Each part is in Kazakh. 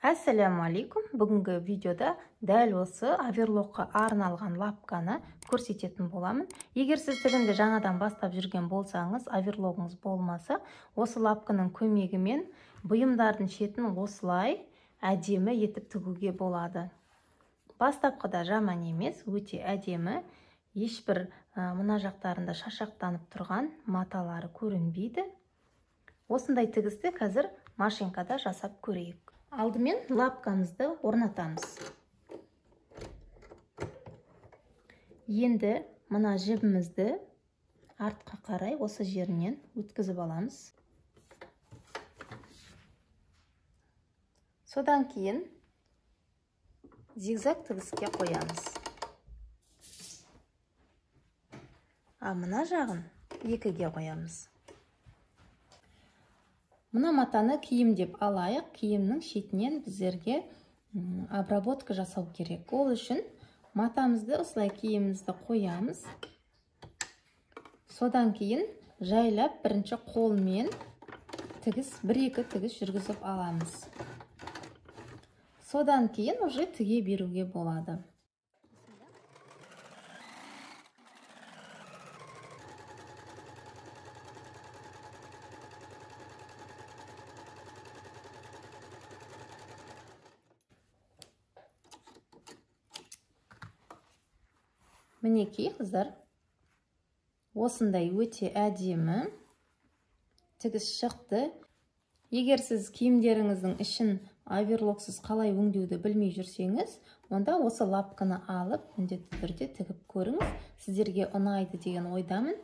Ассаляму алейкум. Бүгінгі видеода дәл осы оверлокқа арналған лапканы көрсететін боламын. Егер сіз тігінді жаңадан бастап жүрген болсаңыз, оверлогыңыз болмаса, осы лапканың көмегімен бұйымдардың шетін осылай әдемі етіп тігуге болады. Бастапқыда жаман емес, өте әдемі. Ешбір мына жақтарында шашақтанып тұрған маталары көрінбейді. Осындай тігісті қазір машинкада жасап көрейік. Алдымен лапкамызды орнатамыз. Енді мына жібімізді артқа қарай осы жерінен өткізіп аламыз. Содан кейін зигзаг тігіске қоямыз. А мына жағын екіге қоямыз. Мына матаны киім деп алайық. Киімнің шетінен біздерге обработка жасау керек. Ол үшін матамызды осылай киімімізді қоямыз. Содан кейін жайлап бірінші қолмен тігіс, бір-екі тігіс жүргізіп аламыз. Содан кейін уже тіге беруге болады. Мінекей, қыздар, осындай өте әдемі тігіс шықты. Егер сіз киімдеріңіздің ішін оверлоксыз қалай өңдеуді білмей жүрсеңіз, онда осы лапканы алып міндетті түрде тігіп көріңіз. Сіздерге ұнайды деген ойдамын.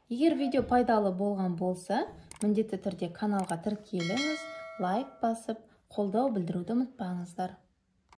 Егер видео пайдалы болған болса, міндетті түрде каналға тіркеліңіз, лайк басып, қолдау білдіруді ұмытпаңыздар.